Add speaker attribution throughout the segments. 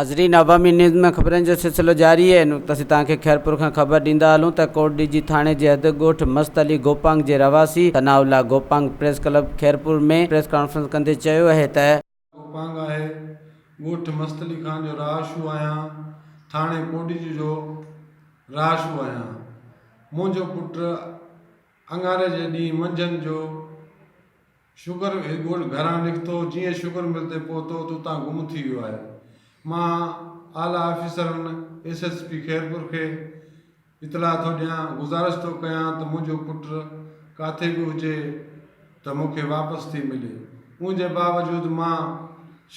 Speaker 1: ناظرين عوامي نيوز ۾ خبرن جو سلسلو جاري آهي هن وقت اسين توهان کي خيرپور کان خبر ڏيندا هلون ته ڪوٽڏيجي ٿاڻي جي حد ڳوٺ مست علي گوپانگ جي رهواسي Sana Ullah Gopang press club Khairpur ۾ press conference ڪندي چيو آهي ته.
Speaker 2: گوپانگ آهي ڳوٺ مست علي خان جو رهاشو آهيان ٿاڻي ڪوٽڏيجي جو رهاشو آهيان منهنجو پٽ اڱاري جي ڏينهن منجهند جو شگر هي ڳوٺ گهران نڪتو، جيئن شگر مل تي پهتو ته اتان گم ٿي ويو آهي. مان اعليٰ آفيسرن ايس ايس پي خيرپور کي اطلاع ٿو ڏيان، گذارش ٿو ڪيان ته منهنجو پٽ ڪاٿي به هجي ته مون کي واپس ٿي ملي. ان جي باوجود مان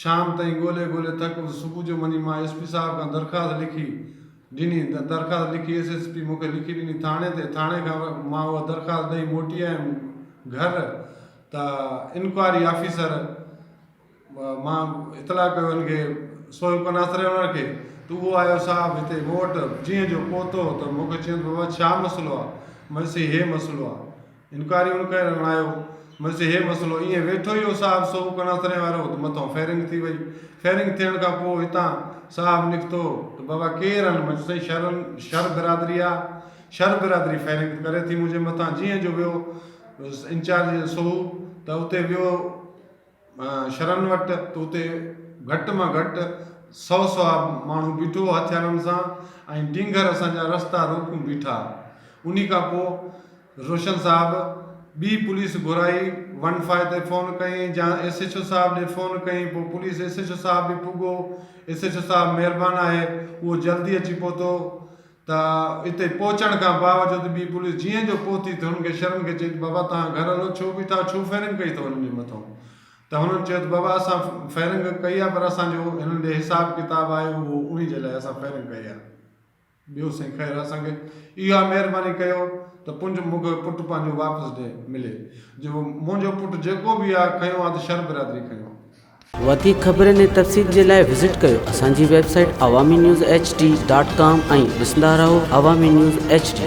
Speaker 2: شام تائين ڳولي ڳولي ٿڪس، صبح جو وڃي مان ايس پي صاحب کان درخواست لکي ڏني، درخواست لکي ايس ايس پي مون کي لکي ڏني ٿاڻي تي، ٿاڻي کان مان اها درخواست ڏئي موٽي آيم گهر ته انڪوائري آفيسر مان اطلاع ڪيو هن کي سوهيب ڪناسري وارن کي ته اهو آيو صاحب هتي مون وٽ جيئن جو پهتو ته مون کي چيائين ته بابا ڇا مسئلو آهي؟ مون چيس هي مسئلو آهي. انڪوائري ان ڪرڻ آيو مس هي مسئلو ائين ويٺو ئي هو صاحب سو ڪڻاٿرين وارو ته مٿئون فائرنگ ٿي وئي فائرنگ ٿيڻ کان پوء هتان صاحب نڪتو ته بابا ڪير آهن مان چيو سائين شرن شر برادري آ شر برادري فائرنگ ڪري ٿي منهنجي مٿان جيئن جو ويو انچارج سو ته اتي ويو شرن وٽ ته اتي گهٽ مان گهٽ سئو سوا ماڻهو بيٺو هو هٿيارن سان ۽ ڊينگهر اسان جا رستا روڪيون بيٺا. انهي کان پوء روشن صاحب ٻي پوليس گهرائي ون فائي تي فون ڪيائين جا ايس ايڇ او صاحب ڏي فون ڪيائين پوء پوليس ايس ايڇ او صاحب به پڳو ايس ايڇ او صاحب مهربان آهي اهو جلدي اچي پهتو ته اتي پهچڻ کان باوجود ٻي پوليس جيئن جو پهتي ته هنن کي شرن کي چئي ته بابا توهان گهر هلو ڇو بيٺا آهيو ڇو فائرنگ ڪئي اٿو هنن جي مٿان ته هنن چيو ته بابا اسان فائرنگ ڪئي آهي پر اسان جو هنن ڏي حساب ڪتاب آهي اهو انهي جي لاء اسان فائرنگ ڪئي آهي ٻيو سائين خير اسان کي اها مهرباني ڪيو ته پنج مون کي پٽ پنهنجو واپس ڏي ملي جو منهنجو پٽ جيڪو به آهي کنيو آهي ته شر برادري کنيو آهي.
Speaker 1: وڌيڪ خبرن ۽ تفصيل جي لاء وزٽ ڪيو اسان جي website Awami news H D dot com ۽ ڏسندا رهو عوامي نيوز ايڇ ڊي.